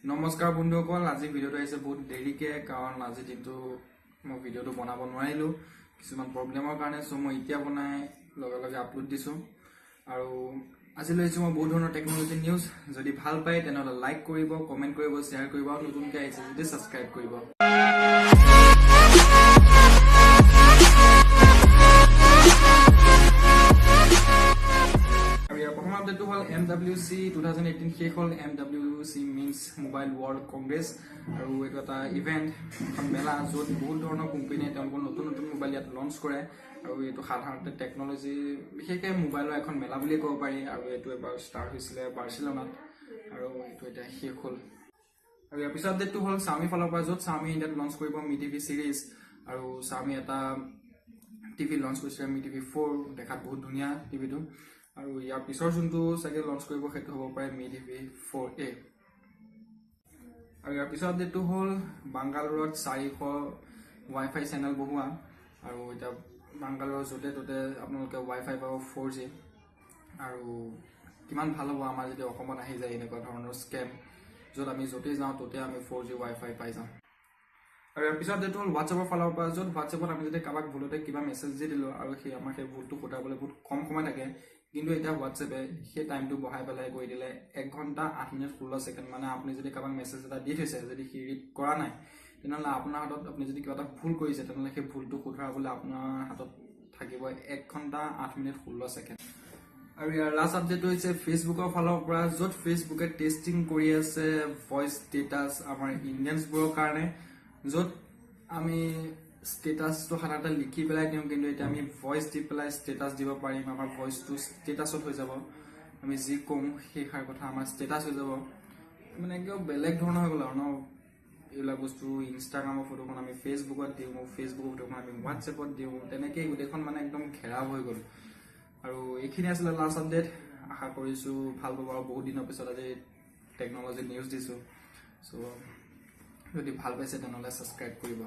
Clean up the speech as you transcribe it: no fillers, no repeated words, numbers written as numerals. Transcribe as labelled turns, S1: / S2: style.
S1: নমস্কাৰ বন্ধুসকল, আজি ভিডিঅ'টো আহিছে বহুত দেৰিকৈ, কাৰণ আজি দিনটো মই ভিডিঅ'টো বনাব নোৱাৰিলোঁ কিছুমান প্ৰব্লেমৰ কাৰণে। চ' মই এতিয়া বনাই লগে লগে আপলোড দিছোঁ। আৰু আজি লৈ আহিছোঁ মই বহুত ধৰণৰ টেকন'লজি নিউজ। যদি ভাল পায়, তেনেহ'লে লাইক কৰিব, কমেণ্ট কৰিব, শ্বেয়াৰ কৰিব আৰু নতুনকৈ আহিছে যদি ছাবস্ক্ৰাইব কৰিব। আৰু ইয়াৰ প্ৰথম আপডেটটো হ'ল MWC 2018 শেষ হ'ল। MWC means Mobile World Congress আৰু এইটো এটা ইভেণ্ট, এখন মেলা, য'ত বহুত ধৰণৰ কোম্পানীয়ে তেওঁলোকৰ নতুন নতুন মোবাইল ইয়াত লঞ্চ কৰে। আৰু এইটো সাধাৰণতে টেকন'লজি, বিশেষকৈ মোবাইলৰ এখন মেলা বুলিয়ে ক'ব পাৰি। আৰু এইটো এবাৰ ষ্টাৰ্ট হৈছিলে বাৰ্চিলোনাত আৰু এইটো এতিয়া শেষ হ'ল। আৰু ইয়াৰ পিছত আপডেটটো হ'ল চাউমি ফালৰ পৰা, য'ত চাউমি ইণ্ডিয়াত লঞ্চ কৰিব মি টিভি চিৰিজ। আৰু চাউমি এটা টিভি লঞ্চ কৰিছিলে, মি টিভি 4। দেখাত বহুত ধুনীয়া টিভিটো। আৰু ইয়াৰ পিছৰ যোনটো চাগে লঞ্চ কৰিব, সেইটো হ'ব পাৰে মি টিভি 4এ। আৰু ইয়াৰ পিছৰ আপডেটটো হ'ল বাংগালোৰত 400 ৱাই ফাই চেনেল বহোৱা। আৰু এতিয়া বাংগালোৰৰ য'তে ত'তে আপোনালোকে ৱাই ফাই পাব, 4G। আৰু কিমান ভাল হ'ব আমাৰ যদি অসমত আহি যায় এনেকুৱা ধৰণৰ স্কেম, য'ত আমি য'তেই যাওঁ ত'তে আমি 4G ৱাই ফাই পাই যাওঁ। আৰু ইয়াৰ পিছত আপডেটটো হ'ল হোৱাটছএপৰ ফালৰ পৰা, য'ত হোৱাটছএপত আমি যদি কাৰোবাক ভুলতে কিবা মেছেজ দি দিলোঁ আৰু সেই আমাৰ সেই ভুলটো শুধৰাবলৈ বহুত কম সময় থাকে, কিন্তু এতিয়া হোৱাটছএপে সেই টাইমটো বঢ়াই পেলাই কৰি দিলে 1 ঘণ্টা 8 মিনিট 16 ছেকেণ্ড। মানে আপুনি যদি কাৰোবাক মেছেজ এটা দি থৈছে, যদি সি ৰিড কৰা নাই, তেনেহ'লে আপোনাৰ হাতত, আপুনি যদি কিবা এটা ভুল কৰিছে, তেনেহ'লে সেই ভুলটো শুধৰাবলৈ আপোনাৰ হাতত থাকিব 1 ঘণ্টা 8 মিনিট 16 ছেকেণ্ড। আৰু ইয়াৰ লাষ্ট আপডেটটো হৈছে ফেচবুকৰ ফালৰ পৰা, য'ত ফেচবুকে টেষ্টিং কৰি আছে ভইচ ষ্টেটাছ আমাৰ ইণ্ডিয়ানছবোৰৰ কাৰণে, য'ত আমি ষ্টেটাছটো সাধাৰণতে লিখি পেলাই দিওঁ, কিন্তু এতিয়া আমি ভইচ দি পেলাই ষ্টেটাছ দিব পাৰিম। আমাৰ ভইচটো ষ্টেটাছত হৈ যাব, আমি যি কওঁ সেইষাৰ কথা আমাৰ ষ্টেটাছ হৈ যাব। মানে কিয় বেলেগ ধৰণৰ হৈ গ'ল আৰু ন এইবিলাক বস্তু। ইনষ্টাগ্ৰামৰ ফটোখন আমি ফেচবুকত দিওঁ, ফেচবুকৰ ফটোখন আমি হোৱাটছএপত দিওঁ, তেনেকেই গোটেইখন মানে একদম ঘেৰাও হৈ গ'ল। আৰু এইখিনি আছিলে লাষ্ট আপডেট। আশা কৰিছোঁ ভাল পাব। আৰু বহুত দিনৰ পিছত আজি টেকন'লজি নিউজ দিছোঁ। চ' যদি ভাল পাইছে, তেনেহ'লে ছাবস্ক্ৰাইব কৰিব।